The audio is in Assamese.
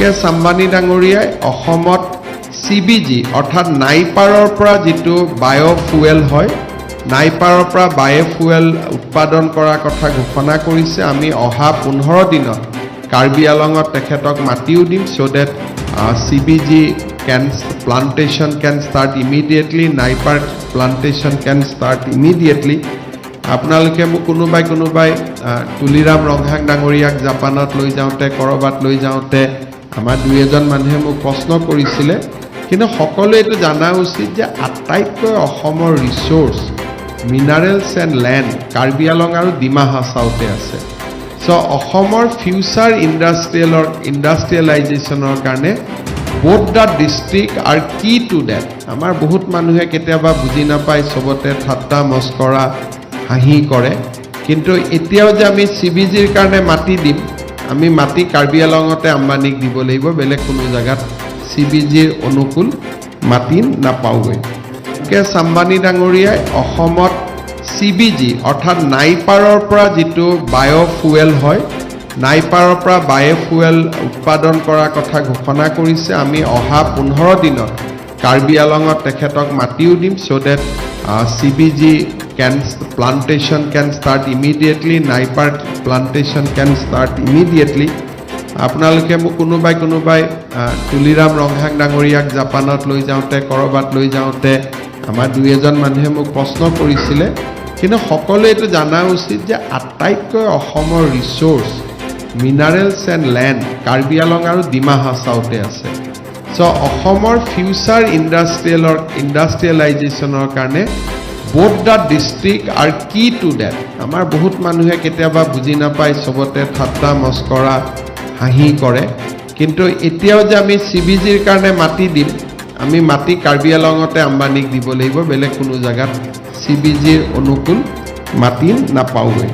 মুকেশ আম্বানী ডাঙৰীয়াই অসমত চিবিজি, অৰ্থাৎ নাইপাৰৰ পৰা যিটো বায়'ফুৱেল হয়, নাইপাৰৰ পৰা বায়'ফুৱেল উৎপাদন কৰাৰ কথা ঘোষণা কৰিছে। আমি অহা 15 দিনত কাৰ্বি আলঙত তেখেতক মাতিও দিম, so that CBG can plantation can start immediately, Napier plantation can start immediately. আপোনালোকে মোক কোনোবাই তুলিৰাম ৰংহাং ডাঙৰীয়াক জাপানত লৈ যাওঁতে, ক'ৰবাত লৈ যাওঁতে আমাৰ দুই এজন মানুহে মোক প্ৰশ্ন কৰিছিলে। কিন্তু সকলোৱে এইটো জনা উচিত যে আটাইতকৈ অসমৰ resource, minerals and land Karbi Along আৰু ডিমা হাছাওতে আছে। চ' অসমৰ ফিউচাৰ ইণ্ডাষ্ট্ৰিয়েলাইজেশ্যনৰ কাৰণে both the district are key to that. আমাৰ বহুত মানুহে কেতিয়াবা বুজি নাপায়, চবতে ঠাট্টা মস্কৰা হাঁহি কৰে। কিন্তু এতিয়াও যে আমি চিবিজিৰ কাৰণে মাটি দিম, আমি মাটি কাৰ্বি আলঙতে আম্বানীক দিব লাগিব। বেলেগ কোনো জেগাত চিবিজিৰ অনুকূল মাটি নাপাওঁগৈ। মুকেশ আম্বানী ডাঙৰীয়াই অসমত চিবিজি, অৰ্থাৎ নাইপাৰৰ পৰা যিটো বায়'ফুৱেল হয়, নাইপাৰৰ পৰা বায়'ফুৱেল উৎপাদন কৰাৰ কথা ঘোষণা কৰিছে। আমি অহা 15 দিনত কাৰ্বি আলঙত তেখেতক মাতিও দিম, so that CBG can plantation can start immediately, Napier plantation can start immediately. আপোনালোকে মোক কোনোবাই তুলিৰাম ৰংহাং ডাঙৰীয়াক জাপানত লৈ যাওঁতে, ক'ৰবাত লৈ যাওঁতে আমাৰ দুই এজন মানুহে মোক প্ৰশ্ন কৰিছিলে। কিন্তু সকলোৱে এইটো জনা উচিত যে আটাইতকৈ অসমৰ resource, minerals and land Karbi Along আৰু ডিমা হাছাওতে আছে। চ' অসমৰ ফিউচাৰ ইণ্ডাষ্ট্ৰিয়েলাইজেশ্যনৰ কাৰণে both the district are key to that. আমাৰ বহুত মানুহে কেতিয়াবা বুজি নাপায়, চবতে ঠাট্টা মস্কৰা হাঁহি কৰে। কিন্তু এতিয়াও যে আমি চিবিজিৰ কাৰণে মাটি দিম, আমি মাটি কাৰ্বি আলঙতে আম্বানীক দিব লাগিব। বেলেগ কোনো জেগাত চিবিজিৰ অনুকূল মাটি নাপাওঁগৈ।